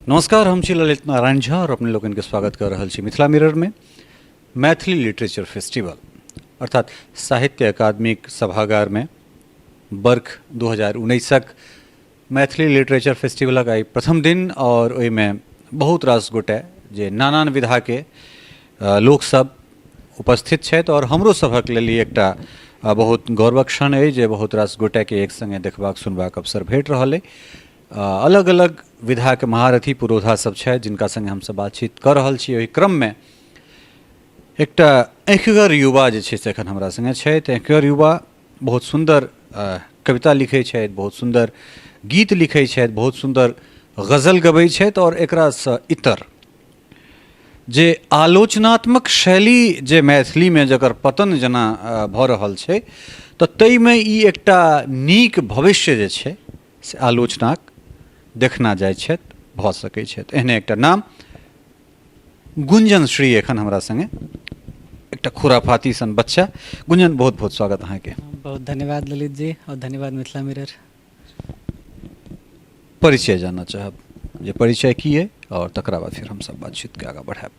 नमस्कार, हम छी ललित नारायण झा और अपने लोगन के स्वागत कर रहल छी मिथिला मिरर में मैथिली लिटरेचर फेस्टिवल अर्थात साहित्य अकादमीक सभागार में बर्ख 2019 मैथिली लिटरेचर फेस्टिवलक आइ प्रथम दिन और ओहिमे बहुत रास गोटे जे नानान विधाके लोकसब उपस्थित छथि और हमरो सभक लेल ई एकटा बहुत गौरवक क्षण अइ जे बहुत रास गोटेके एक सङ्गे देखबाक सुनबाक अवसर भेट रहल अइ। अलग अलग विधाके महारथी पुरोधा सब छथि जिनका सङ्गे हमसब बातचीत कऽ रहल छी। ओहि क्रममे एकटा अँखिगर युवा जे छै से एखन हमरा सङ्गे छथि। अँखिगर युवा बहुत सुन्दर कविता लिखै छथि, बहुत सुन्दर गीत लिखै छथि, बहुत सुन्दर गजल गबै छथि आओर एकरासँ इतर जे आलोचनात्मक शैली जे मैथिलीमे जकर पतन जेना भऽ रहल छै तऽ ताहिमे ई एकटा नीक भविष्य जे छै से आलोचनाक देखना जाइ छथि, भऽ सकै छथि। एहने एकटा नाम गुंजन श्री एखन हमरा सङ्गे, एकटा खुराफाती सन बच्चा। गुंजन, बहुत बहुत स्वागत अहाँके। बहुत धन्यवाद ललित जी और धन्यवाद मिथिला मिरर। परिचय जानना चाहब जे परिचय की है और तकरा बाद फिर हम सब बातचीत के आगा बढ़ायब।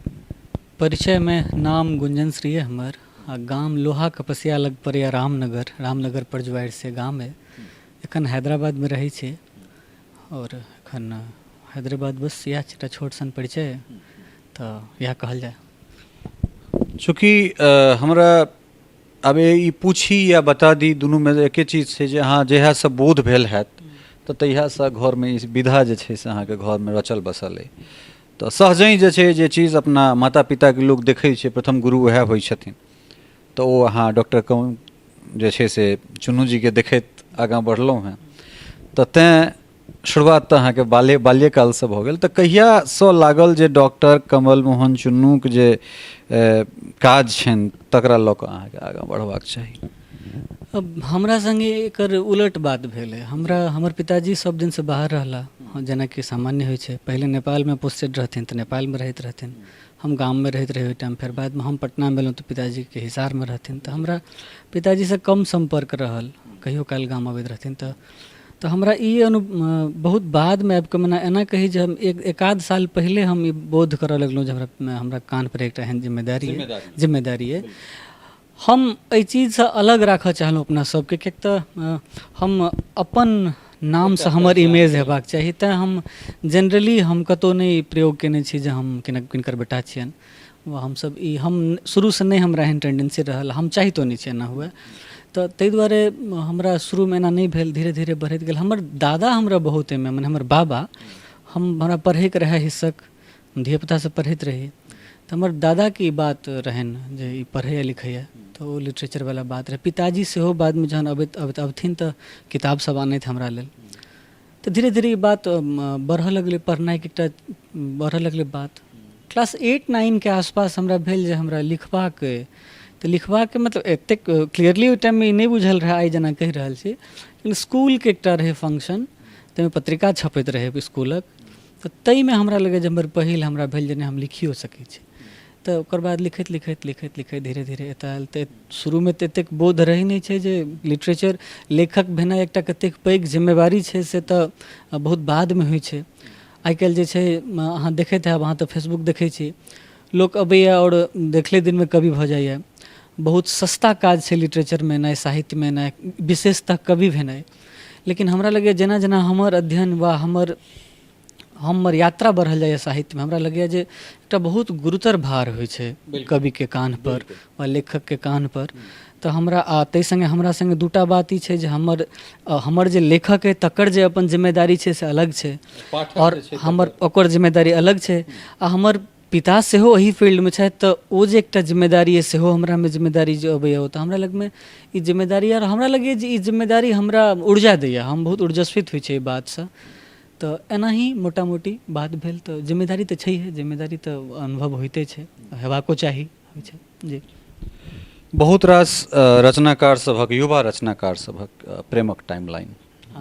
परिचय में नाम गुंजन श्री है हमर, आ गाम लोहा कपसिया लग पड़ैया रामनगर, रामनगर परजुआर से गाम है। एखन हैदराबादमे रहै छी और एखन हैदराबाद, बस इएह एकटा छोट सन परिचय तऽ इएह कहल जाय। चूँकि हमरा आब ई पूछी या बता दी दुनूमे एके चीज छै जे अहाँ जहियासँ बोध भेल हैत तऽ तहियासँ घरमे ई विधा जे छै से अहाँके घरमे रचल बसल अइ, तऽ सहजहि जे छै जे चीज अपना माता पिताके लोक देखै छै, प्रथम गुरु उएह होइ छथिन, तऽ ओ अहाँ डॉक्टर जे छै से चुन्नू जीके देखैत आगाँ बढ़लहुँ हेँ, तऽ तैँ शुरुआत तऽ अहाँके बाल्यकालसँ भऽ गेल। तऽ कहियासँ लागल जे डॉक्टर कमल मोहन चुन्नूके जे काज छनि तकरा लऽ कऽ अहाँके आगाँ बढ़बाक चाही? अब हमरा सङ्गे एकर उलट बात भेलै। हमर पिताजी सब दिनसँ बाहर रहला, जेनाकि सामान्य होइ छै। पहिले नेपालमे पोस्टेड रहथिन तऽ नेपालमे रहैत रहथिन, हम गाममे रहैत रही ओहि टाइम। फेर बादमे हम पटनामे एलहुँ तऽ पिताजीके हिसारमे रहथिन, तऽ हमरा पिताजीसँ कम सम्पर्क रहल, कहियो काल गाम अबैत रहथिन। तऽ हमरा ई बहुत बादमे आबिकऽ, मने एना कही जे हम एक एकाध साल पहिले हम ई बोध करऽ लगलहुँ जे हमरा हमरा कान्हपर एकटा एहन जिम्मेदारी अइ, जिम्मेदारी अइ। हम एहि चीजसँ अलग राखऽ चाहलहुँ अपना सबके, किएक तऽ हम अपन नामसँ हमर इमेज हेबाक चाही। तेँ हम जेनरली हम कतहु नहि प्रयोग कयने छी जे हम किनकर बेटा छियनि वा हमसब ई हम शुरूसँ नहि हमरा एहन टेंडेंसी रहल, हम चाहितो नहि छी एना हुए, तऽ ताहि दुआरे हमरा शुरूमे एना नहि भेल, धीरे धीरे बढ़ैत गेल। हमर दादा हमरा बहुत एहिमे, मने हमर बाबा, हमरा पढ़ैके रहए हिस्सक, हम धियापुतासँ पढ़ैत रही, तऽ हमर दादाके ई बात रहनि जे ई पढ़ैए लिखैए, तऽ ओ लिटरेचरवला बात रहै। पिताजी सेहो बादमे जहन अबैत अबैत अबथिन तऽ किताब सब आनथि हमरा लेल, तऽ धीरे धीरे ई बात बढ़ऽ लगलै, पढ़नाइके एकटा बढ़ऽ लगलै बात। क्लास 8 9के आसपास हमरा भेल जे हमरा लिखबाक अइ, तऽ लिखबाक मतलब एतेक क्लियरली ओहि टाइममे ई नहि बुझल रहए आइ जेना कहि रहल छी, लेकिन इसकुलके एकटा रहै फंक्शन, ताहिमे पत्रिका छपैत रहै इसकुलक, तऽ ताहिमे हमरा लगैए जे हमर पहिल हमरा भेल जे नहि हम लिखियो सकै छी। तऽ ओकर बाद लिखैत लिखैत लिखैत लिखैत धीरे धीरे एतऽ आयल। तऽ शुरूमे तऽ एतेक बोध रहै नहि छै जे लिटरेचर लेखक भेनाइ एकटा कतेक पैघ जिम्मेवारी छै, से तऽ बहुत बादमे होइ छै। आइ काल्हि जे छै अहाँ देखैत हैब, अहाँ तऽ फेसबुक देखै छी, लोक अबैए आओर देखले दिनमे कवि भऽ जाइए। बहुत सस्ता काज छै लिटरेचरमे एनाइ, साहित्यमे एनाइ, विशेषतः कवि भेनाइ। लेकिन हमरा लगैए जेना जेना हमर अध्ययन वा हमर हमर यात्रा बढ़ल जाइए साहित्यमे, हमरा लगैए जे एकटा बहुत गुरुतर भार होइ छै कविके कान्हपर वा लेखकके कान्हपर। तऽ हमरा आ ताहि सङ्गे हमरा सङ्गे दूटा बात ई छै जे हमर हमर जे लेखक अइ तकर जे अपन जिम्मेदारी छै से अलग छै, आओर हमर ओकर जिम्मेदारी अलग छै, आ हमर पिता सेहो एही फील्डमे छथि, तऽ ओ जे एकटा जिम्मेदारी अइ सेहो हमरामे जिम्मेदारी जे अबैए ओ, तऽ हमरा लगमे ई जिम्मेदारी, आओर हमरा लगैए जे ई जिम्मेदारी हमरा ऊर्जा दैए, हम बहुत ऊर्जस्वित होइ छी एहि बातसँ। तऽ एनाही मोटा मोटी बात भेल। तऽ जिम्मेदारी तऽ छैहे, जिम्मेदारी तऽ अनुभव होइते छै, हेबाको चाही, होइ छै जी। बहुत रास रचनाकार सभक, युवा रचनाकार सभक प्रेमक टाइमलाइन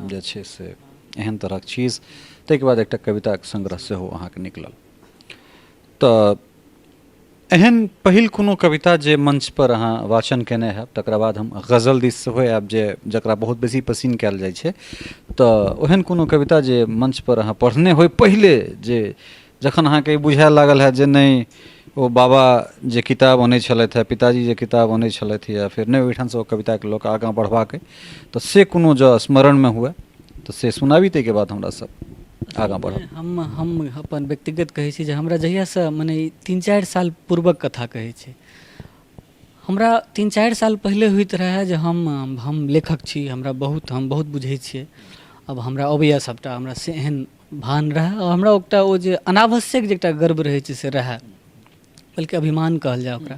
जे छै से एहन तरहक चीज, ताहिके बाद एकटा कविताके संग्रह सेहो अहाँके निकलल, तऽ एहन पहिल कोनो कविता जे मंचपर अहाँ वाचन केने हैब, तकरा बाद हम गजल दिस सेहो आयब जे जकरा बहुत बेसी पसिन कयल जाइ छै, तऽ ओहन कोनो कविता जे मंचपर अहाँ पढ़ने होइ पहिले, जे जखन अहाँके ई बुझाए लागल हैत जे नहि ओ बाबा जे किताब अनै छलथि हेँ, पिताजी जे किताब अनै छलथि या फेर नहि ओहिठामसँ ओ कविताके लऽ कऽ आगाँ बढ़बाक अइ, तऽ से कोनो जँ स्मरणमे हुए तऽ से सुनाबी, ताहिके बाद हमरा सब आगाँ बढ़ब। हम अपन व्यक्तिगत कहै छी जे हमरा जहियासँ मने 3-4 साल पूर्वक कथा कहै छी, हमरा 3-4 साल पहिले होइत रहए जे हम लेखक छी, हमरा बहुत हम बहुत बुझै छियै, आब हमरा अबैए सभटा, हमरा से एहन भान रहए। आओर हमरा एकटा ओ जे अनावश्यक जे एकटा गर्व रहै छै से रहए, बल्कि अभिमान कहल जाय ओकरा।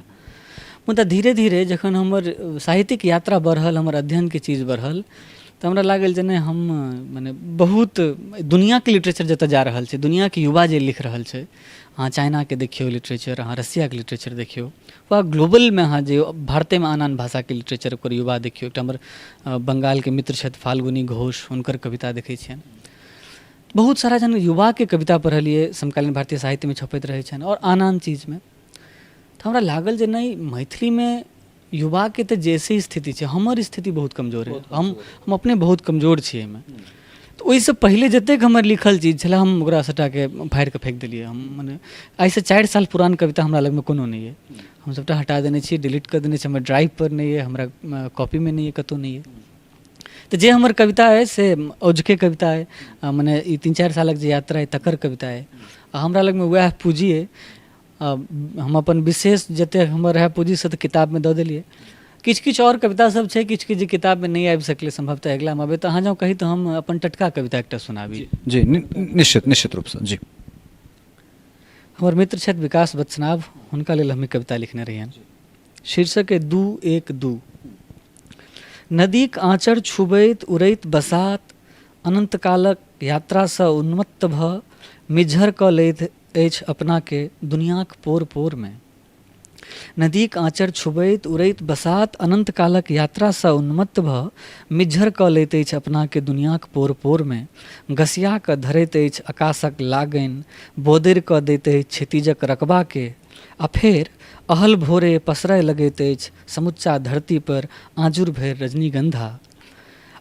मुदा धीरे धीरे जखन हमर साहित्यिक यात्रा बढ़ल, हमर अध्ययनके चीज बढ़ल, तऽ हमरा लागल जे नहि, हम मने बहुत दुनिआँके लिटरेचर जतऽ जा रहल छै, दुनिआँके युवा जे लिख रहल छै, अहाँ चाइनाके देखियौ लिटरेचर, अहाँ रसियाके लिटरेचर देखियौ, वा ग्लोबलमे अहाँ जे भारतेमे आन आन भाषाके लिटरेचर ओकर युवा देखियौ। एकटा हमर बंगालके मित्र छथि फाल्गुनी घोष, हुनकर कविता देखै छियनि, बहुत सारा जहन युवाके कविता पढ़लियै, समकालीन भारतीय साहित्यमे छपैत रहै छनि आओर आन आन चीजमे, तऽ हमरा लागल जे नहि, मैथिलीमे युवाके तऽ जैसे स्थिति छै, हमर स्थिति बहुत कमजोर अइ, हम अपने बहुत कमजोर छी एहिमे। तऽ ओहिसँ पहिले जतेक हमर लिखल चीज छलै हम ओकरा सभटाके फाड़िकऽ फेक देलियै। हम मने आइसँ 4 साल पुरान कविता हमरा लगमे कोनो नहि अइ, हम सभटा हटा देने छियै, डिलीट कऽ देने छियै, हमर ड्राइवपर नहि अइ, हमरा कॉपीमे नहि अइ, कतहु नहि अइ। तऽ जे हमर कविता अइ से औझके कविता अइ, मने ई 3-4 सालक जे यात्रा अइ तकर कविता अइ। आ हमरा लगमे वएह पूँजी अइ, हम अपन विशेष जतेक हमर रहए पूँजी से तऽ किताबमे दऽ देलियै। किछु किछु आओर कविता सब छै, किछु किछु जे किताबमे नहि आबि सकलै, सम्भवतः अगिलामे अबै। तऽ अहाँ जँ कही तऽ हम अपन टटका कविता एकटा सुनाबी। जी निश्चित, निश्चित रूपसँ जी। हमर मित्र छथि विकास वत्सनाभ, हुनका लेल हम ई कविता लिखने रहियनि। शीर्षक अइ 2-1-2। नदीक आँचर छुबैत उड़ैत बसात अनन्तकालक यात्रासँ उन्मत्त भऽ मिज्झर कऽ लैत अछि अपनाकेँ दुनियाँक पोर-पोरमे। नदीक आँचर छुबैत उड़ैत बसात अनन्तकालक यात्रासँ उन्मत्त भऽ मिज्झर कऽ लैत अछि अपनाकेँ दुनियाँक पोर-पोरमे। गसिया कऽ धरैत अछि अकासक लागनि, बोदरि कऽ दैत अछि क्षितिजक रकबाकेँ आ फेर अहल भोरे पसरय लगैत अछि समुच्चा धरतीपर आँजुर भरि रजनीगन्धा।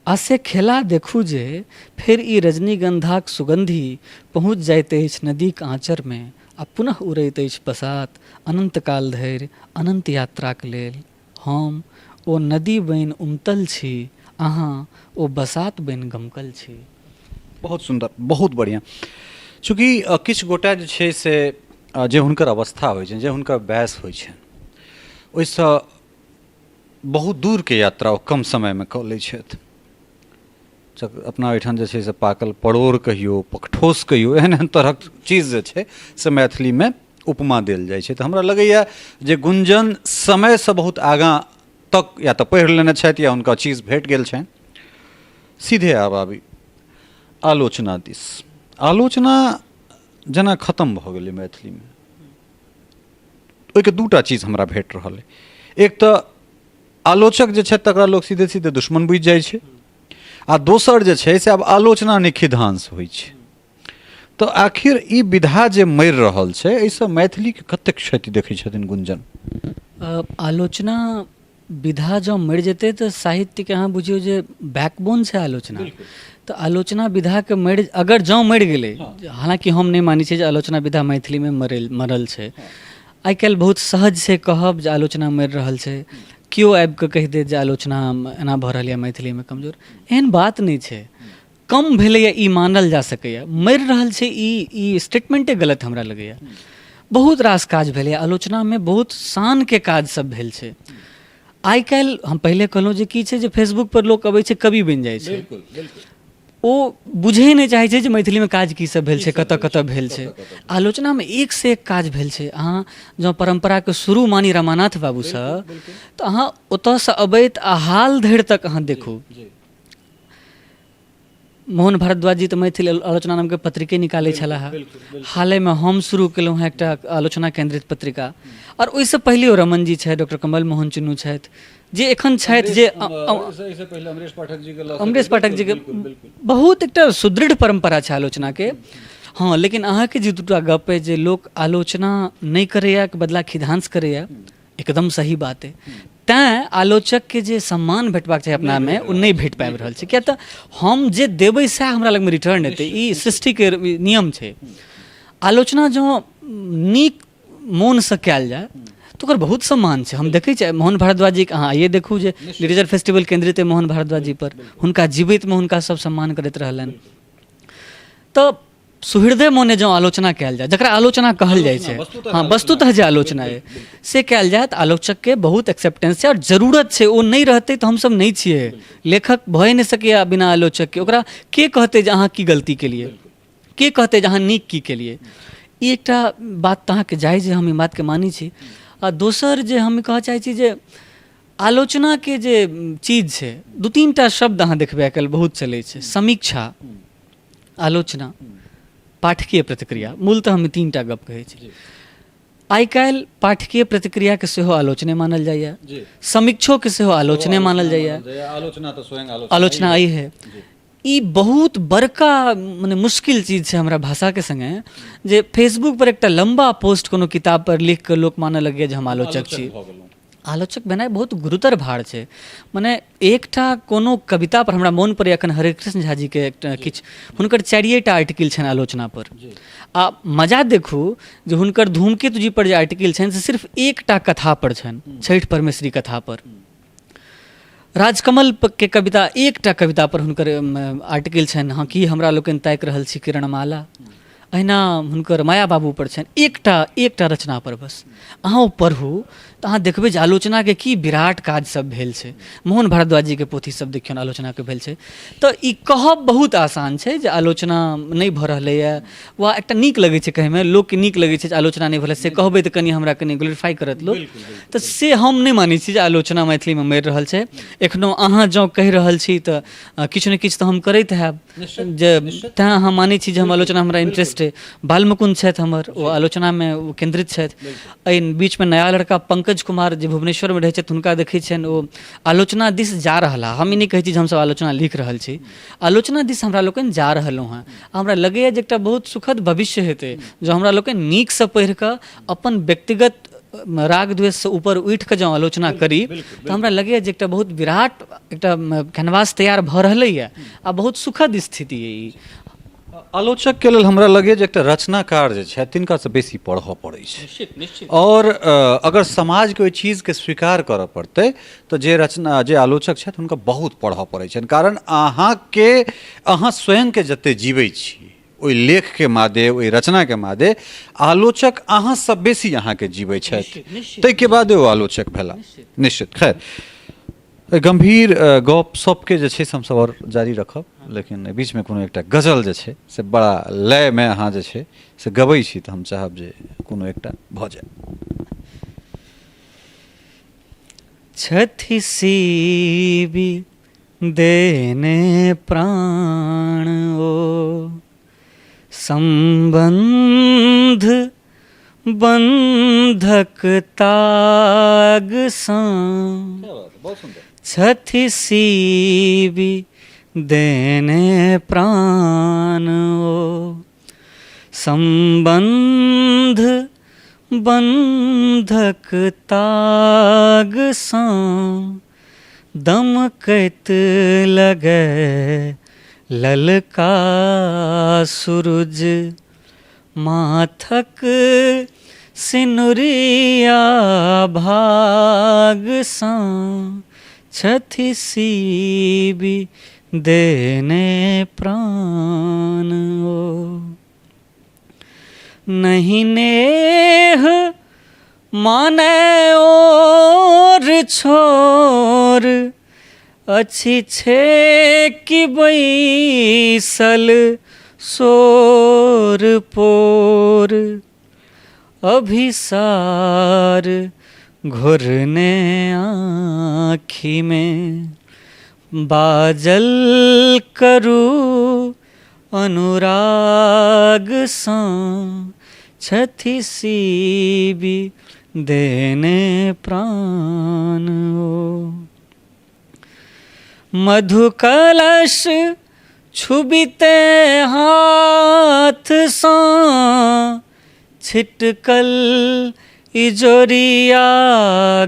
आ से खेला देखू जे फेर ई रजनीगन्धाक सुगन्धि पहुँच जाइत अछि नदीक आँचरमे आ पुनः उड़ैत अछि बसात अनन्तकाल धरि अनन्त यात्राक लेल। हम ओ नदी बनि उमतल छी, अहाँ ओ बसात बनि गमकल छी। बहुत सुन्दर, बहुत बढ़िआँ। चूँकि किछु गोटा जे छै से जे हुनकर अवस्था होइ छनि, जे हुनकर बयस होइ छनि, ओहिसँ बहुत दूरके यात्रा ओ कम समयमे कऽ लै छथि। अपना ओहिठाम जे छै से पाकल परोड़ कहियौ, पकठोस कहियौ, एहन एहन तरहक चीज जे छै से मैथिलीमे उपमा देल जाइ छै। तऽ हमरा लगैए जे गुञ्जन समयसँ बहुत आगाँ तक या तऽ पढ़ि लेने छथि या हुनका चीज भेट गेल छनि। सीधे आब आबी आलोचना दिस। आलोचना जेना खतम भऽ गेलै मैथिलीमे, ओहिके दूटा चीज हमरा भेट रहल अइ। एक तऽ आलोचक जे छथि तकरा लोक सीधे सीधे दुश्मन बुझि जाइ छै, आ दोसर जे छै से आब आलोचना नहि खिधांश होइ छै। तऽ आखिर ई विधा जे मरि रहल छै एहिसँ मैथिलीके कतेक क्षति देखै छथिन गुंजन? आलोचना विधा जँ मरि जेतै तऽ साहित्यके अहाँ बुझियौ जे बैकबोन छै आलोचना। तऽ आलोचना विधाके मरि अगर जँ मरि गेलै, हालाँकि हम नहि मानै छियै जे आलोचना विधा मैथिलीमे मरल छै। आइ काल्हि बहुत सहज छै कहब जे आलोचना मरि रहल छै, केओ आबि कऽ कहि देत जे आलोचना एना भऽ रहल यऽ मैथिलीमे कमजोर, एहन बात नहि छै। कम भेलैए ई मानल जा सकैए, मरि रहल छै ई स्टेटमेंटे गलत हमरा लगैए। बहुत रास काज भेलैए आलोचनामे, बहुत शानके काज सब भेल छै। आइ काल्हि हम पहिले कहलहुँ जे की छै जे फेसबुक पर लोक अबै छै कवि बनि जाइ छै, ओ बुझै नहि चाहै छै जे मैथिलीमे काज की सब भेल छै, कतऽ कतऽ भेल छै। आलोचनामे एक से एक काज भेल छै। अहाँ जँ परम्पराके शुरू मानी रमानाथ बाबूसँ तऽ अहाँ ओतऽसँ अबैत आ हाल धरि तक अहाँ देखू। मोहन भारद्वाज जी तऽ मैथिल आलोचना नामके पत्रिके निकालै छलाह। हालेमे हम शुरू केलहुँ हेँ एकटा आलोचना केन्द्रित पत्रिका, आओर ओहिसँ पहिलेओ रमन जी छथि, डॉक्टर कमल मोहन चुन्नू छथि, जे एखन छथि, जे अमरेश पाठक जीके बहुत एकटा सुदृढ़ परम्परा छै आलोचनाके। हँ, लेकिन अहाँके जे दूटा गप अइ जे लोक आलोचना नहि करैए के बदला खिधांस करैए, एकदम सही बात अइ। तैँ आलोचकके जे सम्मान भेटबाक चाही अपनामे, ओ नहि भेट पाबि रहल छै, किएक तऽ हम जे देबै सएह हमरा लगमे रिटर्न एतै, ई सृष्टिके नियम छै। आलोचना जँ नीक मोनसँ कयल जाय तऽ ओकर बहुत सम्मान छै। हम देखै छियै मोहन भारद्वाजजीके, अहाँ आइए देखू जे लिटरेचर फेस्टिवल केन्द्रित अइ मोहन भारद्वाजजी पर, हुनका जीवैतमे हुनका सब सम्मान करैत रहलनि। तऽ सुहृदय मोने जँ आलोचना कयल जाय, जकरा आलोचना कहल जाइ छै, हँ, वस्तुतः जे आलोचना अइ से कयल जाय, तऽ आलोचकके बहुत एक्सेप्टेंस छै आओर जरूरत छै। ओ नहि रहतै तऽ हमसब नहि छियै, लेखक भए नहि सकैए बिना आलोचकके। ओकरा के कहतै जे अहाँ की गलती केलियै, के कहतै जे अहाँ नीक की केलियै? ई एकटा बात तऽ अहाँके जायज अइ, हम ई बातके मानै छी। आ दोसर जे हम कहऽ चाहै छी जे आलोचनाके जे चीज छै, दू तीन टा शब्द अहाँ देखबै आइ काल्हि बहुत चलै छै, समीक्षा, आलोचना, पाठकीय प्रतिक्रिया। मूलतः हम ई तीन टा गप कहै छी। आइ काल्हि पाठकीय प्रतिक्रियाके सेहो आलोचने मानल जाइए, समीक्षोके सेहो आलोचने मानल जाइए। आलोचना तऽ स्वयं आलोचना अइ है। ई बहुत बड़का मने मुश्किल चीज छै हमरा भाषाके सङ्गे जे फेसबुक पर एकटा लम्बा पोस्ट कोनो किताब पर लिख कऽ लोक मानऽ लगैए जे हम आलोचक छी। आलोचक भेनाइ बहुत गुरुतर भार छै। मने एकटा कोनो कविता पर, हमरा मोन पड़ैए एखन हरेकृष्ण झा जीके एकटा किछु हुनकर चारिए टा आर्टिकल छनि आलोचना पर, आ मजा देखू जे हुनकर धूमकेतु जी पर जे आर्टिकल छनि से सिर्फ एकटा कथा पर छनि, छठि परमेश्वरी कथा पर। राजकमल के कविता, एकटा कविता पर हुनकर आर्टिकल छनि, हँ की हमरा लोकनि ताकि रहल छी किरणमाला। अहिना हुनकर माया बाबू पर छनि, एकटा एकटा रचना पर बस। अहाँ ओ पढ़ू तऽ अहाँ देखबै जे आलोचनाके की विराट काज सब भेल छै। मोहन भारद्वाज जीके पोथी सब देखियौन, आलोचनाके भेल छै। तऽ ई कहब बहुत आसान छै जे आलोचना नहि भऽ रहलैए, वा एकटा नीक लगै छै कहैमे, लोकके नीक लगै छै जे आलोचना नहि भेलै से कहबै तऽ कनि हमरा कनि ग्लोरीफाइ करत लोक। तऽ से हम नहि मानै छी जे आलोचना मैथिलीमे मरि रहल छै एखनो। अहाँ जँ कहि रहल छी तऽ किछु ने किछु तऽ हम करैत हैब जे तैँ अहाँ मानै छी जे हम आलोचना, हमरा इंटरेस्ट अइ। बालमुकुन्द छथि हमर, ओ आलोचनामे ओ केन्द्रित छथि। एहि बीचमे नया लड़का पंकज कुमार जे भुवनेश्वरमे रहै छथि, हुनका देखै छियनि, ओ आलोचना दिस जा रहला। हम ई नहि कहै छी जे हमसभ आलोचना लिख रहल छी, आलोचना दिस हमरा लोकनि जा रहलहुँ हेँ। हमरा लगैए जे एकटा बहुत सुखद भविष्य हेतै जँ हमरा लोकनि नीकसँ पढ़ि कऽ अपन व्यक्तिगत राग द्वेषसँ ऊपर उठि कऽ जँ आलोचना करी तऽ हमरा लगैए जे एकटा बहुत विराट एकटा कैनवास तैयार भऽ रहलैए आ बहुत सुखद स्थिति अइ ई। आलोचकके लेल हमरा लगैए जे एकटा रचनाकार जे छथि तिनकासँ बेसी पढ़ऽ पड़ै छै। निश्चित, निश्चित। आओर अगर समाजके ओहि चीजके स्वीकार करऽ पड़तै तऽ जे रचना जे आलोचक छथि हुनका बहुत पढ़ऽ पड़ै छनि, कारण अहाँके अहाँ स्वयंके जते जीबै छी ओहि लेखके मादे, ओहि रचनाके मादे, आलोचक अहाँसँ बेसी अहाँके जीबै छथि, ताहिके बादे ओ आलोचक भेला निश्चित। खैर, एहि गम्भीर गप सपके जे छै से हमसभ आओर जारी रखब, लेकिन एहि बीचमे कोनो एकटा गजल जे छै से बड़ा लयमे अहाँ जे छै से गबै छी, तऽ हम चाहब जे कोनो एकटा भऽ जाय। छथि सीबी देने प्राण ओ सम्बन्ध बन्धक तागसँ, छथि सीबी देने प्राण ओ सम्बन्ध बन्धक तागसँ, दमकैत लगै ललका सुरुज माथक सिनुरिया भागसँ, छथि सीबी देने प्राण ओ। नहि नेह मानै ओर छोर अछि छे कि बैसल सोर पोर, अभिसार घोरने आँखिमे बाजल करू अनुरागसँ, छथि सीबी देने प्राण ओ। मधुकलश छुबिते हाथसँ छिटकल इजोरिया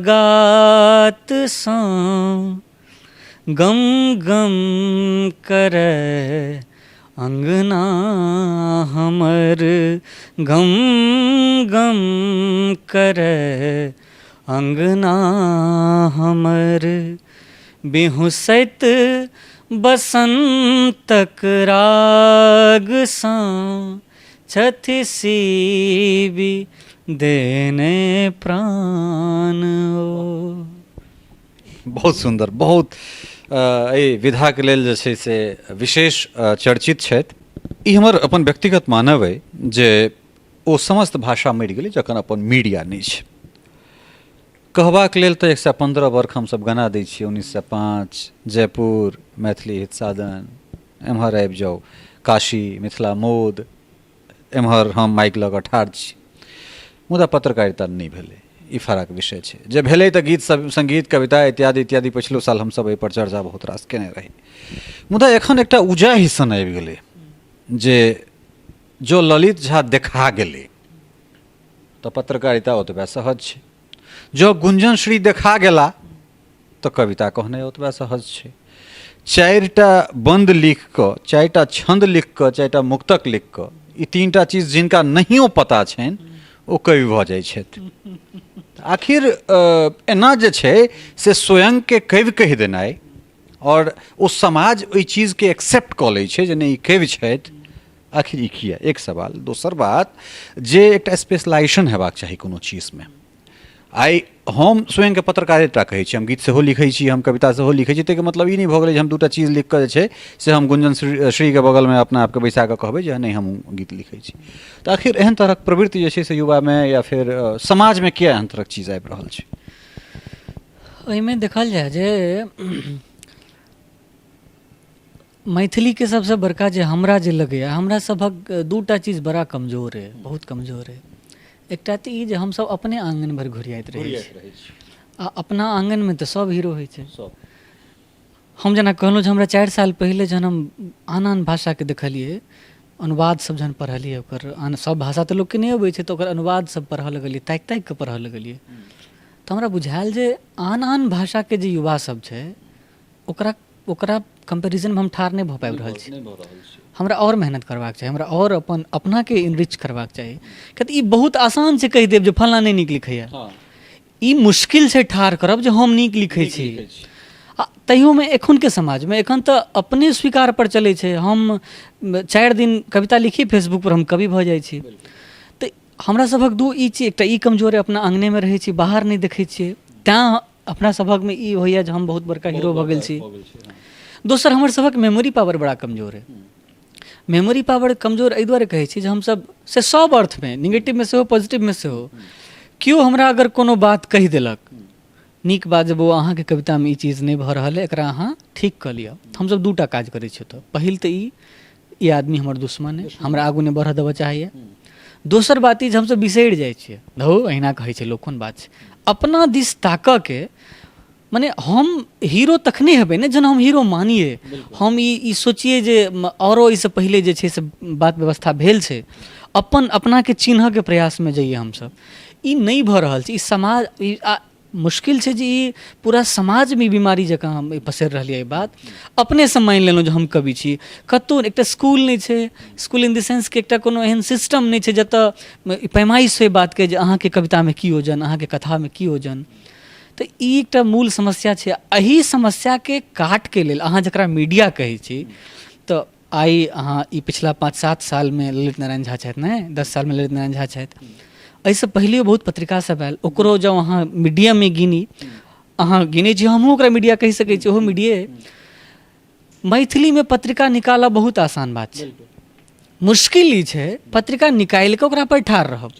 गातसँ गम गम करै अङ्गना हमर गम गम करै अङ्गना हमर बिहुँसैत बसन्तक रागसँ छथि सीबि देने प्राण ओ। बहुत सुन्दर, बहुत एहि विधाके लेल जे छै से विशेष चर्चित छथि। ई हमर अपन व्यक्तिगत मानब अइ जे ओ समस्त भाषा मरि गेलै जखन अपन मीडिया नहि छै। कहबाक लेल तऽ 115 वर्ष हमसब गना दै छियै, 1905 जयपुर मैथिली हित साधन, एम्हर आबि जाउ काशी मिथिला मोद, एम्हर हम माइक लऽ कऽ ठाढ़ छी, मुदा पत्रकारिता नहि भेलै, ई फराक विषय छै। जे भेलै तऽ गीत सब, सङ्गीत, कविता इत्यादि इत्यादि। पछिलो साल हमसब एहिपर चर्चा बहुत रास केने रही। मुदा एखन एकटा उजाहि सन आबि गेलै जे जो ललित झा देखा गेलै तऽ पत्रकारिता ओतबे सहज छै, जँ गुंजन श्री देखा गेला तऽ कविता कहनाइ ओतबे सहज छै। 4टा बन्द लिख कऽ, 4टा छन्द लिख कऽ, 4टा मुक्तक लिख कऽ, ई 3टा चीज जिनका नहियो पता छनि ओ कवि भऽ जाइ छथि। आखिर एना जे छै से स्वयंके कवि कहि देनाइ आओर ओ समाज ओहि चीजके एक्सेप्ट कऽ लै छै जे नहि ई कवि छथि, आखिर ई किया? एक सवाल। दोसर बात जे एकटा स्पेशलाइजेशन हेबाक चाही कोनो चीजमे। आइ हम स्वयंके पत्रकारिता कहै छी, हम गीत सेहो लिखै छी, हम कविता सेहो लिखै छी, ताहिके मतलब ई नहि भऽ गेलै जे हम 2टा चीज लिखि कऽ जे छै से हम गुंजन श्रीके बगलमे अपना आपके बैसा कऽ कहबै जे नहि हम गीत लिखै छी। तऽ आखिर एहन तरहक प्रवृत्ति जे छै से युवामे या फेर समाजमे किया एहन तरहक चीज आबि रहल छै? एहिमे देखल जाय जे मैथिलीके सबसँ बड़का जे हमरा जे लगैए, हमरा सभक 2टा चीज बड़ा कमजोर अइ, बहुत कमजोर अइ। एकटा तऽ ई जे हमसब अपने आङ्गन भरि घुरियाइत रहै छी, आ अपना आङ्गनमे तऽ सब हीरो होइ छै। हम जेना कहलहुँ जे हमरा 4 साल पहिले जहन हम आन आन भाषाके देखलियै, अनुवाद सब जहन पढ़लियै, ओकर आन सब भाषा तऽ लोकके नहि अबै छै, तऽ ओकर अनुवाद सब पढ़ऽ लगलियै, ताकि ताकि कऽ पढ़ऽ लगलियै, तऽ हमरा बुझायल जे आन आन भाषाके जे युवा सब छै ओकरा ओकरा कम्पेरिजनमे हम ठाढ़ नहि भऽ पाबि रहल छी। हमरा आओर मेहनत करबाक चाही, हमरा आओर अपन अपनाके इनरिच करबाक चाही। किएक तऽ ई बहुत आसान छै कहि देब जे फल्लाँ नहि नीक लिखैए, ई मुश्किल छै ठाढ़ करब जे हम नीक लिखै छी। आ तैयोमे एखनके समाजमे एखन तऽ अपने स्वीकार पर चलै छै। हम 4 दिन कविता लिखी फेसबुक पर हम कवि भऽ जाइ छी। तऽ हमरा सभक दू ई चीज, एकटा ई कमजोर अइ, अपना अङ्गनेमे रहै छी, बाहर नहि देखै छियै, तैँ अपना सभकमे ई होइए जे हम बहुत बड़का हीरो भऽ गेल छी। दोसर, हमर सभक मेमोरी पावर बड़ा कमजोर अइ। मेमोरी पावर कमजोर एहि दुआरे कहै छी जे हमसभ से सभ अर्थमे, निगेटिवमे सेहो पॉजिटिवमे सेहो, केओ हमरा अगर कोनो बात कहि देलक नीक बात जे बौआ अहाँके कवितामे ई चीज नहि भऽ रहल अइ, एकरा अहाँ ठीक कऽ लिअ, हमसभ 2टा काज करै छी ओतऽ। पहिल तऽ ई आदमी हमर दुश्मन अइ, हमरा आगू नहि बढ़ऽ देबऽ चाहैए। दोसर बात ई जे हमसभ बिसरि जाइ छियै, धौ अहिना कहै छै लोक, कोन बात छै। अपना दिस ताकऽके मने हम हीरो तखने हेबै ने जहन हम हीरो मानियै, हम ई सोचियै जे आओरो एहिसँ पहिले जे छै से बात व्यवस्था भेल छै, अपन अपनाके चिन्हऽके प्रयासमे जइयै हमसभ। ई नहि भऽ रहल छै। ई समाज ई मुश्किल छै जे ई पूरा समाजमे ई बीमारी जकाँ हम पसरि रहल यऽ। ई बात अपनेसँ मानि लेलहुँ जे हम कवि छी। कतहु एकटा स्कूल नहि छै, स्कूल इन the sense कि एकटा कोनो एहन सिस्टम नहि छै जतऽ पैमाइश होइ बातके जे अहाँके कवितामे की ओजन, अहाँके कथामे की ओजन। तऽ ई एकटा मूल समस्या छै। एहि समस्याके काटके लेल अहाँ जकरा मीडिया कहै छी, तऽ आइ अहाँ ई पिछला 5-7 सालमे ललित नारायण झा छथि ने, 10 सालमे ललित नारायण झा छथि, एहिसँ पहिलेओ बहुत पत्रिका सब आयल, ओकरो जँ अहाँ मीडियामे गिनी, अहाँ गिनै छी, हमहूँ ओकरा मीडिया कहि सकै छी, ओहो मीडिये। मैथिलीमे पत्रिका निकालब बहुत आसान बात छै, मुश्किल ई छै पत्रिका निकालि कऽ ओकरा पर ठाढ़ रहब।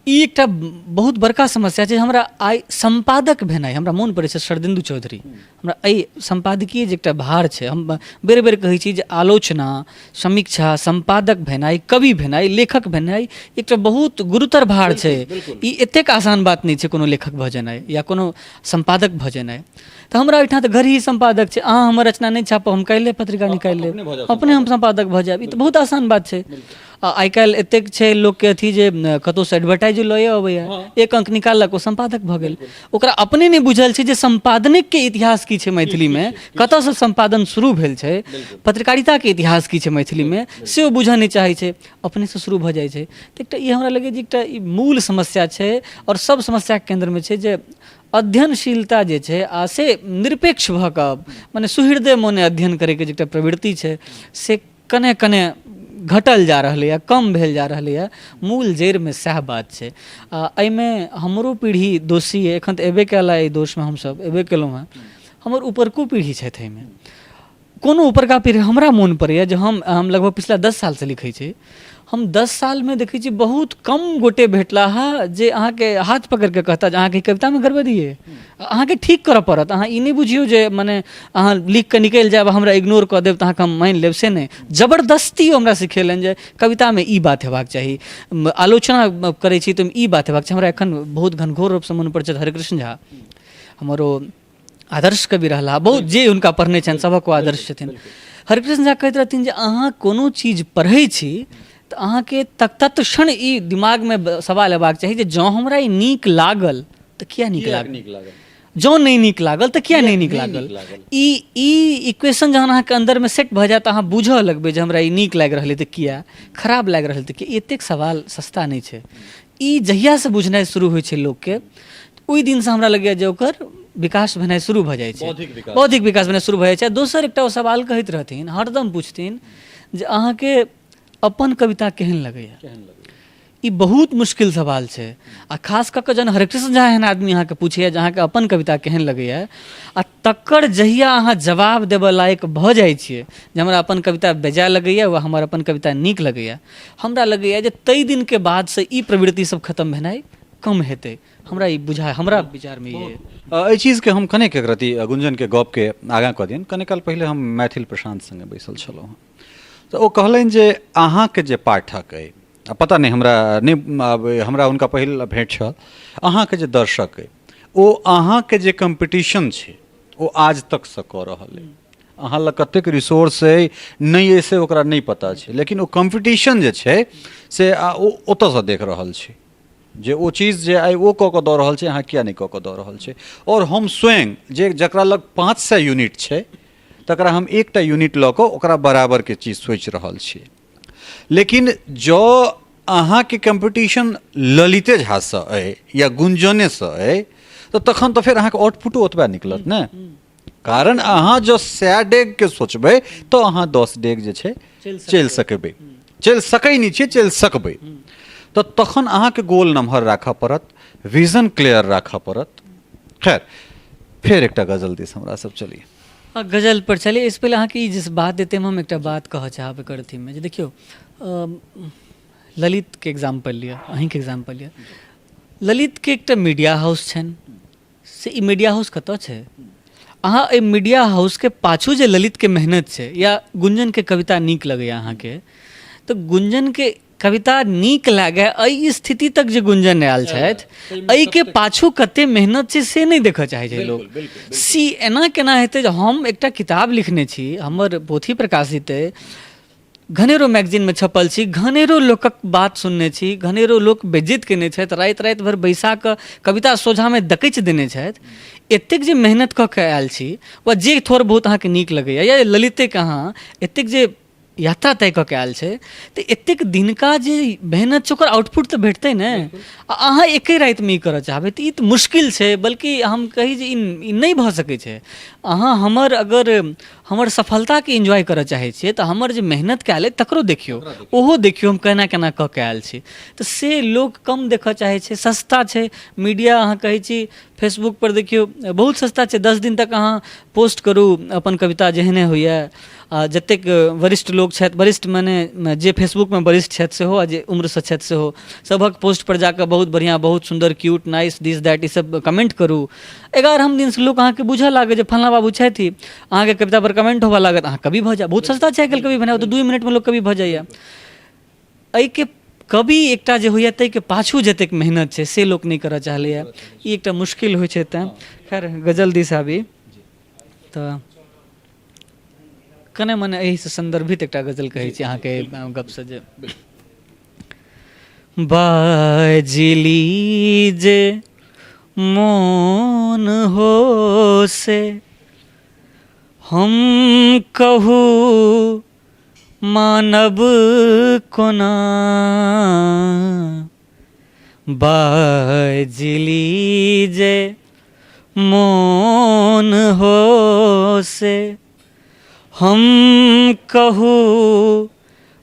ई एकटा बहुत बड़का समस्या छै। हमरा आइ सम्पादक भेनाइ, हमरा मोन पड़ै छै शरदिन्दु चौधरी, हमरा एहि सम्पादकीय जे एकटा भार छै, हम बेर बेर कहै छी जे आलोचना, समीक्षा, सम्पादक भेनाइ, कवि भेनाइ, लेखक भेनाइ एकटा बहुत गुरुतर भार छै। ई एतेक आसान बात नहि छै कोनो लेखक भऽ जेनाइ या कोनो सम्पादक भऽ जेनाइ। तऽ हमरा ओहिठाम तऽ घरही सम्पादक छै। अहाँ हमर रचना नहि छापब, हम काल्हिए पत्रिका निकालि लेब, अपने हम सम्पादक भऽ जायब। ई तऽ बहुत आसान बात छै। आ आइ काल्हि एतेक छै लोकके अथी जे कतहुसँ एडवर्टाइज लए अबैए, एक अंक निकाललक, ओ सम्पादक भऽ गेल। ओकरा अपने नहि बुझल छै जे सम्पादनके इतिहास की छै मैथिलीमे, कतऽसँ सम्पादन शुरू भेल छै, पत्रकारिताके इतिहास की छै मैथिलीमे, से ओ बुझऽ नहि चाहै छै, अपनेसँ शुरू भऽ जाइ छै। तऽ एकटा ई हमरा लगैए जे एकटा ई मूल समस्या छै आओर सब समस्याके केन्द्रमे छै जे अध्ययनशीलता जे छै आ से निरपेक्ष भऽ कऽ, मने सुहृदय मोने अध्ययन करैके जे एकटा प्रवृत्ति छै से कने कने घटल जा रहलैए, कम भेल जा रहलैए। मूल जड़िमे सएह बात छै। आ एहिमे हमरो पीढ़ी दोषी अइ, एखन तऽ एबे कएल एहि दोषमे हमसभ एबे केलहुँ हेँ। हमर उपरको पीढ़ी छथि एहिमे, कोनो उपरका पीढ़ी। हमरा मोन पड़ैए जे हम लगभग पिछला 10 सालसँ लिखै छी। हम 10 सालमे देखै छी बहुत कम गोटे भेटला हँ जे अहाँके हाथ पकड़िके कहता जे अहाँके कवितामे गड़बड़ी अइ, अहाँके ठीक करऽ पड़त। अहाँ ई नहि बुझियौ जे मने अहाँ लिख कऽ निकलि जायब, हमरा इग्नोर कऽ देब तऽ अहाँके हम मानि लेब, से नहि। जबरदस्ती ओ हमरा सिखेलनि जे कवितामे ई बात हेबाक चाही, आलोचना करै छी तऽ ई बात हेबाक चाही। हमरा एखन बहुत घनघोर रूपसँ मोन पड़ै छथि हरिकृष्ण झा, हमर ओ आदर्श कवि रहला, बहुत जे हुनका पढ़ने छनि सभक ओ आदर्श छथिन। हरिकृष्ण झा कहैत रहथिन जे अहाँ कोनो चीज पढ़ै छी तऽ अहाँके तत्क्षण ई दिमागमे सवाल अयबाक चाही जे जँ हमरा ई नीक लागल तऽ किया नीक लागल, जँ नहि नीक लागल तऽ किया नहि नीक लागल। ई इक्वेशन जहन अहाँके अन्दरमे सेट भऽ जायत, अहाँ बूझऽ लगबै जे हमरा ई नीक लागि रहल अइ तऽ किया, खराब लागि रहल तऽ किया। एतेक सवाल सस्ता नहि छै। ई जहियासँ बुझनाइ शुरू होइ छै लोकके, ओहि दिनसँ हमरा लगैए जे ओकर विकास भेनाइ शुरू भऽ जाइ छै, बौद्धिक विकास भेनाइ शुरू भऽ जाइ छै। दोसर एकटा ओ सवाल कहैत रहथिन, हरदम पुछथिन जे अहाँके अपन कविता केहन लगैए। ई बहुत मुश्किल सवाल छै, आ खास कऽ कऽ जहन हरिकृष्ण झा एहन आदमी अहाँके पूछैए जे अहाँके अपन कविता केहन लगैए, आ तकर जहिया अहाँ जवाब देबऽ लायक भऽ जाइ छियै जे हमरा अपन कविता बेजाय लगैए वा हमर अपन कविता नीक लगैए, हमरा लगैए जे ताहि दिनके बादसँ ई प्रवृत्ति सब खतम भेनाइ कम हेतै। हमरा ई बुझा, हमरा विचारमे ई एहि चीजके हम कनेक एक रति गुंजनके गपके आगाँ कऽ दियनि। कने काल पहिले हम मैथिल प्रशान्त सङ्गे बैसल छलहुँ हँ, तऽ ओ कहलनि जे अहाँके जे पाठक अइ, आ पता नहि हमरा नहि आब हमरा हुनका पहिल भेँट छल, अहाँके जे दर्शक अइ ओ अहाँके जे कम्पीटिशन छै ओ आज तकसँ कऽ रहल अइ। अहाँ लग कतेक रिसोर्स अइ नहि अइ से ओकरा नहि पता छै, लेकिन ओ कम्पीटिशन जे छै से ओ ओतऽसँ देख रहल छै जे ओ चीज जे आइ ओ कऽ कऽ दऽ रहल छै, अहाँ किया नहि कऽ कऽ दऽ रहल छै। आओर हम स्वयं जे जकरा लग 500 यूनिट छै तकरा हम एकटा यूनिट लऽ कऽ ओकरा बराबरके चीज सोचि रहल छी। लेकिन जँ अहाँके कम्पीटिशन ललिते झासँ अइ या गुंजनेसँ अइ तऽ तखन तऽ फेर अहाँके आउटपुटो ओतबे निकलत ने। कारण अहाँ जँ 100 डेगके सोचबै तऽ अहाँ 10 डेग जे छै चलि सकबै, चलि सकै नहि छियै, चलि सकबै। तऽ तखन अहाँके गोल नम्हर राखऽ पड़त, विजन क्लियर राखऽ पड़त। खैर फेर एकटा गजल दिस हमरा सब चली। गजल पर चली, एहिसँ पहिले अहाँके ई जे बात देते हम एकटा बात कहऽ चाहब एकर अथीमे जे देखियौ, ललितके एग्जाम्पल लिअ, अहीँके एग्जाम्पल लिअ। ललितके एकटा मीडिया हाउस छनि, से ई मीडिया हाउस कतऽ छै? अहाँ एहि मीडिया हाउसके पाछू जे ललितके मेहनत छै, या गुंजनके कविता नीक लगैए अहाँके, तऽ गुंजनके कविता नीक लागै एहि स्थिति तक जे गुंजन आयल छथि, एहिके पाछू कते मेहनत छै से नहि देखऽ चाहै छै लोक। सी एना केना हेतै जे हम एकटा किताब लिखने छी, हमर पोथी प्रकाशित अइ, घनेरो मैगजीनमे छपल छी, घनेरो लोकक बात सुनने छी, घनेरो लोक बेज्जत केने छथि, राति राति भरि बैसा कऽ कविता सोझाँमे दकचि देने छथि, एतेक जे मेहनत कऽ कऽ आयल छी, वा जे थोड़ बहुत अहाँके नीक लगैए, या ललितेके अहाँ एतेक जे यात्रा तय कऽ के आयल छै, तऽ एतेक दिनका जे मेहनत छै ओकर आउटपुट तऽ भेटतै ने। आ अहाँ एके रातिमे ई करऽ चाहबै तऽ ई तऽ मुश्किल छै, बल्कि हम कही जे ई नहि भऽ सकै छै। अहाँ हमर अगर हमर सफलताके एन्जॉय करऽ चाहै छियै तऽ हमर जे मेहनत कयल अइ तकरो देखियौ, ओहो देखियौ हम केना केना कऽ के आयल छी। तऽ से लोक कम देखऽ चाहै छै। सस्ता छै मीडिया, अहाँ कहै छी फेसबुकपर देखियौ बहुत सस्ता छै, 10 दिन तक अहाँ पोस्ट करू अपन कविता जेहने होइए, आ जतेक वरिष्ठ लोक छथि, वरिष्ठ मने जे फेसबुकमे वरिष्ठ छथि सेहो आ जे उम्रसँ छथि सेहो, सभक पोस्टपर जाकऽ बहुत बढ़िआँ, बहुत सुन्दर, क्यूट, नाइस, दिस that, ईसब कमेन्ट करू। 11 दिनसँ लोक अहाँके बुझऽ लागत जे फल्लाँ बाबू छथि, अहाँके कवितापर कमेन्ट होबऽ लागत, अहाँ कवि भऽ जायब। बहुत सस्ता छै आइकाल्हि कवि बनायब, तऽ 2 मिनटमे लोक कवि भऽ जाइए। एहिके कवि एकटा जे होइए ताहिके पाछू जतेक मेहनत छै से लोक नहि करऽ चाहलैए, ई एकटा मुश्किल होइ छै। तैँ खैर गजल दिस आबी। तऽ कने मने एहिसँ सन्दर्भित एकटा गजल कहै छी अहाँके गपसँ जे बाजली जे मोन हो से हम कहू मानब कोना बाजली जे मोन हो से हम कहू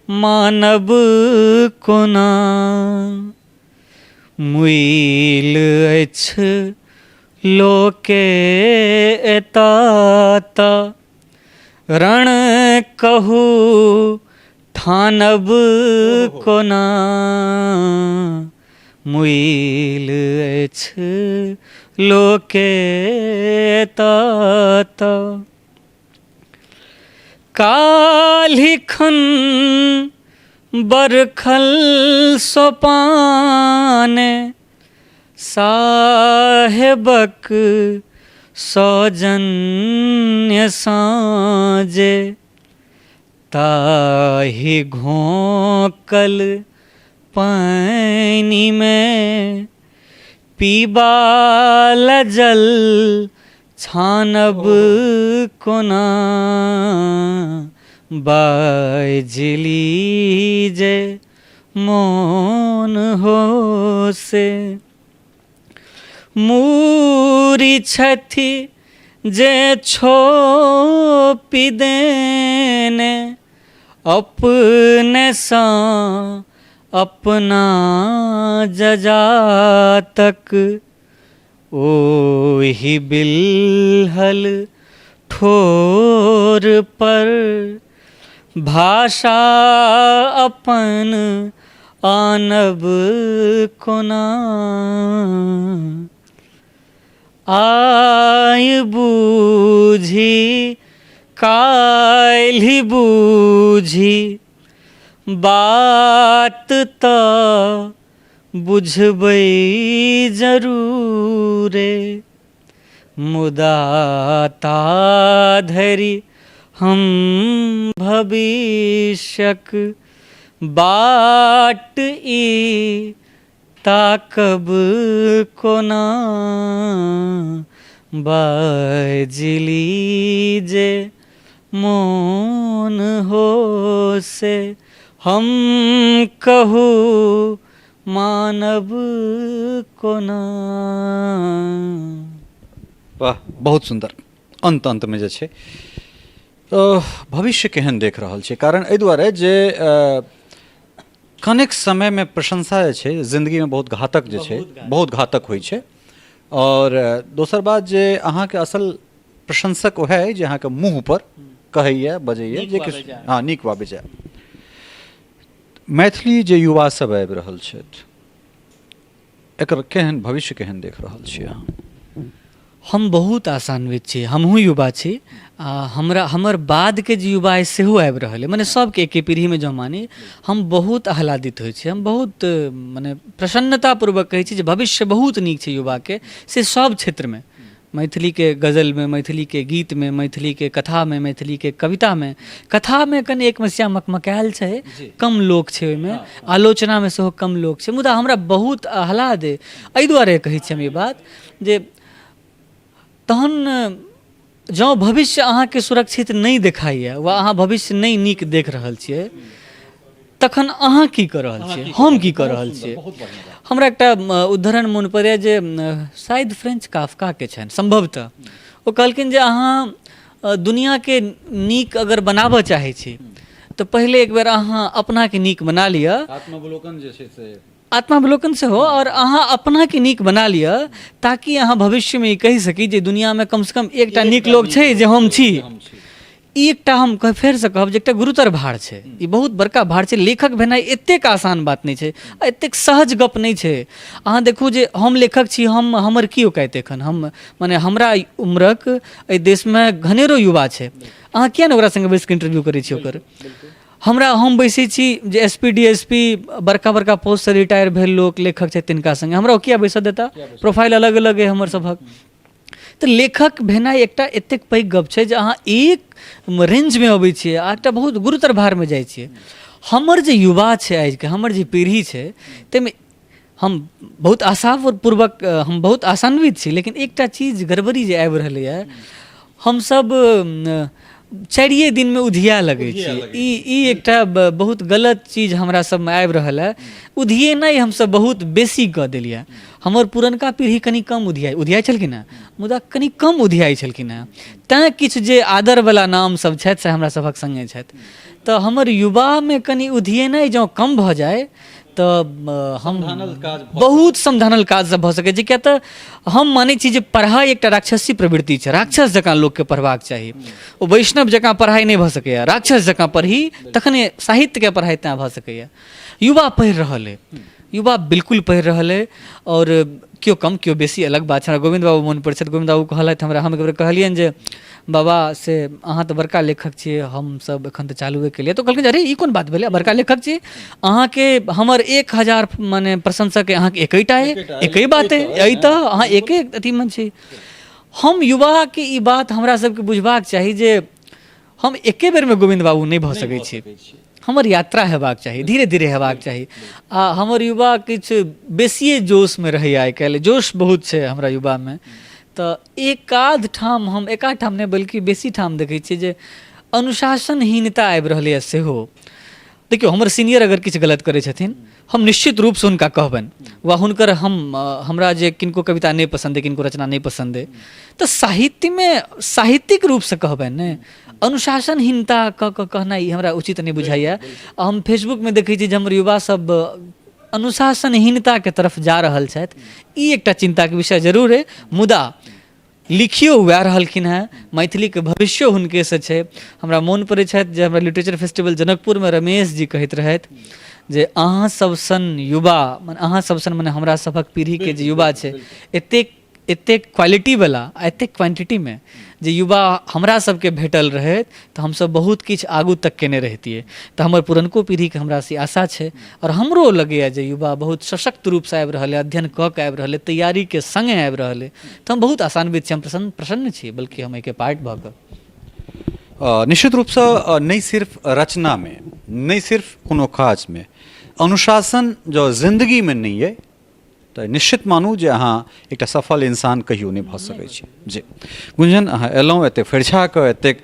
मानब कोना मुइल अछि लोके एतऽ तऽ रण कहू ठानब कोना मुइल अछि लोके एतऽ तऽ काल्हिखन बरखल सोपाने साहेबक सौजन्य साँजे ताहि घोंकल पानिमे पीबा लए जल छानब कोना बाजली जे मोन हो से मूरी छथि जे छोपि देने अपनेसँ अपना जजातक ओहि बिलहल ठोर पर भाषा अपन आनब कोना आइ बूझी काल्हि बूझी बात तऽ बुझबै जरूरे मुदा ता धरि हम भविष्यक बाट ई ताकब कोना बाजली जे मोन हो से हम कहू मानब कोना। वाह, बहुत सुन्दर। अन्त अन्तमे जे छै भविष्य केहन देख रहल छै? कारण एहि दुआरे जे कनेक समयमे प्रशंसा जे छै जिन्दगीमे बहुत घातक जे छै, बहुत घातक होइ छै। आओर दोसर बात जे अहाँके असल प्रशंसक वएह अइ जे अहाँके मुँह पर कहैए बजैए जे कि हँ नीक वा बेजाय। मैथिली जे युवा सब आबि रहल छथि एकर केहन भविष्य केहन देख रहल छी अहाँ? हम बहुत आशान्वित छी। हमहूँ युवा छी आ हमरा हमर बादके जे युवा अइ सेहो आबि रहल अइ, मने सबके एके पीढ़ीमे जँ मानी, हम बहुत आह्लादित होइ छी। हम बहुत मने प्रसन्नतापूर्वक कहै छी जे भविष्य बहुत नीक छै युवाके, से सब क्षेत्रमे, मैथिलीके गजलमे, मैथिलीके गीतमे, मैथिलीके कथामे, मैथिलीके कवितामे। कथामे कनि एक मसिया मकमकायल छै, कम लोक छै ओहिमे, आलोचनामे सेहो कम लोक छै, मुदा हमरा बहुत आह्लाद अइ। एहि दुआरे कहै छी हम ई बात जे तहन जँ भविष्य अहाँके सुरक्षित नहि देखाइए वा अहाँ भविष्य नहि नीक देख रहल छियै तखन अहाँ की कऽ रहल छियै, हम की कऽ रहल छियै? हमरा एकटा उदाहरण मोन पड़ैए जे शायद फ्रेंच काफकाके छनि सम्भवतः, ओ कहलखिन जे अहाँ दुनिआँके नीक अगर बनाबऽ चाहै छी तऽ पहिले एक बेर अहाँ अपनाके नीक बना लिअ। आत्मावलोकन जे छै से आत्मावलोकन सेहो, आओर अहाँ अपनाके नीक बना लिअ ताकि अहाँ भविष्यमे ई कहि सकी जे दुनिआँमे कमसँ कम एकटा नीक लोक छै जे हम छी। ई एकटा हम फेरसँ कहब जे एकटा गुरुतर भार छै, ई बहुत बड़का भार छै। लेखक भेनाइ एतेक आसान बात नहि छै आ एतेक सहज गप नहि छै। अहाँ देखू जे हम लेखक छी, हम हमर की औकात एखन, हम मने हमरा उम्रक एहि देशमे घनेरो युवा छै, अहाँ किया नहि ओकरा सङ्गे बैसिकऽ इंटरव्यू करै छी ओकर? हमरा हम बैसै छी जे S P D S P बड़का बड़का पोस्टसँ रिटायर भेल लोक लेखक छथि तिनका सङ्गे, हमरा ओ किया बैसऽ देता? प्रोफाइल अलग अलग अइ हमर सभक। तऽ लेखक भेनाइ एकटा एतेक पैघ गप छै जे अहाँ एक रेंजमे अबै छियै आ एकटा बहुत गुरुतर भारमे जाइ छियै। हमर जे युवा छै आइके, हमर जे पीढ़ी छै, ताहिमे हम बहुत आशापूर्वक, हम बहुत आशान्वित छी, लेकिन एकटा चीज गड़बड़ी जे आबि रहलैए, हमसब चारिए दिनमे उधिया लगै छी। ई ई एकटा बहुत गलत चीज हमरा सबमे आबि रहल हँ। उधिएनाइ हमसब बहुत बेसी कऽ देलियै। हमर पुरनका पीढ़ी कनि कम उधियाइ उधियाइ छलखिन हेँ, मुदा कनि कम उधियाइ छलखिन हेँ, तैँ किछु जे आदरवला नाम सब छथि से हमरा सभक सङ्गे छथि। तऽ हमर युवामे कनि उधिएनाइ जँ कम भऽ जाय तऽ हम बहुत समधानल काज सब भऽ सकै छै, किया तऽ हम मानै छी जे पढ़ाइ एकटा राक्षसी प्रवृत्ति छै। राक्षस जकाँ लोकके पढ़बाक चाही, ओ वैष्णव जकाँ पढ़ाइ नहि भऽ सकैए। राक्षस जकाँ पढ़ी तखने साहित्यके पढ़ाइ तैँ भऽ सकैए। युवा पढ़ि रहल अइ, युवा बिल्कुल पढ़ि रहल अइ, आओर केओ कम केओ बेसी अलग बात छै। हमरा गोविन्द बाबू मोन पड़ै छथि। गोविन्द बाबू कहलथि हमरा, हम एक बेर कहलियनि जे बाबा से अहाँ तऽ बड़का लेखक छियै, हमसब एखन तऽ चालुए केलियै। तऽ ओ कहलखिन अरे ई कोन बात भेलै, बड़का लेखक छी अहाँके, हमर 1000 मने प्रशंसक अहाँके एकेटा अइ, एके बात अइ, एहि तऽ अहाँ एके अथीमे छी। हम युवाके ई बात हमरा सबके बुझबाक चाही जे हम एके बेरमे गोविन्द बाबू नहि भऽ सकै छी, हमर यात्रा हेबाक चाही, धीरे धीरे हेबाक चाही। आ हमर युवा किछु बेसिए जोशमे रहैए आइ काल्हि, जोश बहुत छै हमरा युवामे। तऽ एकाध ठाम हम एकाध ठाम नहि बल्कि बेसी ठाम देखै छियै जे अनुशासनहीनता आबि रहलैए सेहो। देखियौ, हमर सीनियर अगर किछु गलत करै छथिन, हम निश्चित रूपसँ हुनका कहबनि, वा हुनकर हम हमरा जे किनको कविता नहि पसन्द अइ, किनको रचना नहि पसन्द अइ, तऽ साहित्यमे साहित्यिक रूपसँ कहबनि ने। अनुशासनहीनता कऽ कऽ कहनाइ ई हमरा उचित नहि बुझाइए। आ हम फेसबुकमे देखै छी जे हमर युवा सब अनुशासनहीनताके तरफ जा रहल छथि, ई एकटा चिन्ताके विषय जरूर अइ। मुदा लिखियो वएह रहलखिन हेँ, मैथिलीके भविष्यो हुनकेसँ छै। हमरा मोन पड़ै छथि जे हमरा लिटरेचर फेस्टिवल जनकपुरमे रमेश जी कहैत रहथि जे अहाँ सब सन युवा, मने अहाँ सब सन मने हमरा सभक पीढ़ीके जे युवा छै, एतेक एतेक क्वालिटीवला आ एतेक क्वान्टिटीमे जे युवा हमरा सबके भेटल रहैत तऽ हमसब बहुत किछु आगू तक केने रहितियै। तऽ हमर पुरनको पीढ़ीके हमरासँ आशा छै, आओर हमरो लगैए जे युवा बहुत सशक्त रूपसँ आबि रहल अइ, अध्ययन कऽ कऽ आबि रहल अइ, तैयारीके सङ्गे आबि रहल अइ, तऽ हम बहुत आशान्वित छी, हम प्रसन्न प्रसन्न छी, बल्कि हम एहिके पार्ट भऽ कऽ। निश्चित रूपसँ नहि सिर्फ रचनामे, नहि सिर्फ कोनो काजमे, अनुशासन जँ जिन्दगीमे नहि अइ तऽ निश्चित मानू जे अहाँ एकटा सफल इंसान कहियो नहि भऽ सकै छी। जी गुंजन, अहाँ एलहुँ एतेक फरिछा कऽ, एतेक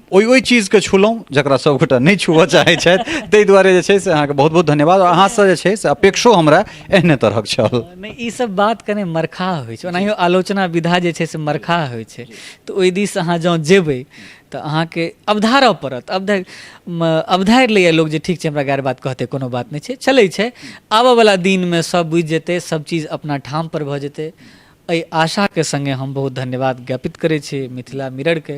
ओहि ओहि चीजके छुलहुँ जकरा सभगोटा नहि छुअऽ चाहै छथि, ताहि दुआरे जे छै से अहाँके बहुत बहुत धन्यवाद। आओर अहाँसँ जे छै से अपेक्षो हमरा एहने तरहक छल। नहि, ई सब बात कने मरखाह होइ छै, ओनाहियो आलोचना विधा जे छै से मरखाह होइ छै, तऽ ओहि दिस अहाँ जँ जेबै तऽ अहाँके अवधारऽ पड़त। अवधारि लैए लोक जे ठीक छै, हमरा गारि बात कहतै, कोनो बात नहि छै, चलै छै। आबऽवला दिनमे सब बुझि जेतै, सब चीज अपना ठामपर भऽ जेतै। एहि आशाके सङ्गे हम बहुत धन्यवाद ज्ञापित करै छी मिथिला मिररके,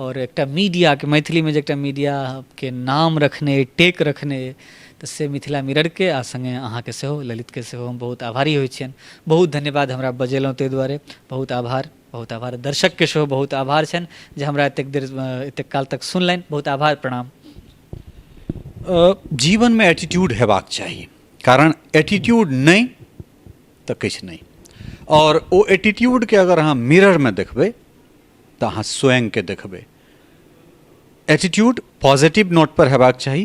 आओर एकटा मीडियाके, मैथिलीमे जे एकटा मीडियाके नाम रखने अइ, टेक रखने अइ, तऽ से मिथिला मिररके आ सङ्गे अहाँके सेहो, ललितके सेहो हम बहुत आभारी होइ छियनि। बहुत धन्यवाद हमरा बजेलहुँ ताहि दुआरे, बहुत आभार, बहुत आभार। दर्शकके सेहो बहुत आभार छनि जे हमरा एतेक देर एतेक काल तक सुनलनि। बहुत आभार, प्रणाम। जीवनमे एटीट्यूड हेबाक चाही, कारण एटीट्यूड नहि तऽ किछु नहि। आओर ओ एटीट्यूडके अगर अहाँ मिररमे देखबै तऽ अहाँ स्वयंके देखबै। एटीट्यूड पॉजिटिव नोटपर हेबाक चाही,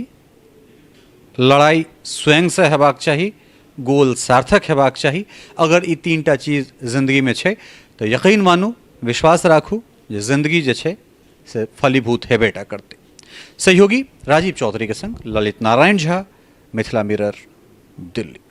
लड़ाइ स्वयंसँ हेबाक चाही, गोल सार्थक हेबाक चाही। अगर ई तीनटा चीज जिन्दगीमे छै तऽ यकीन मानू, विश्वास राखू जे जिन्दगी जे छै से फलीभूत हेबेटा करतै। सहयोगी राजीव चौधरीके संग ललित नारायण झा, मिथिला मिरर, दिल्ली।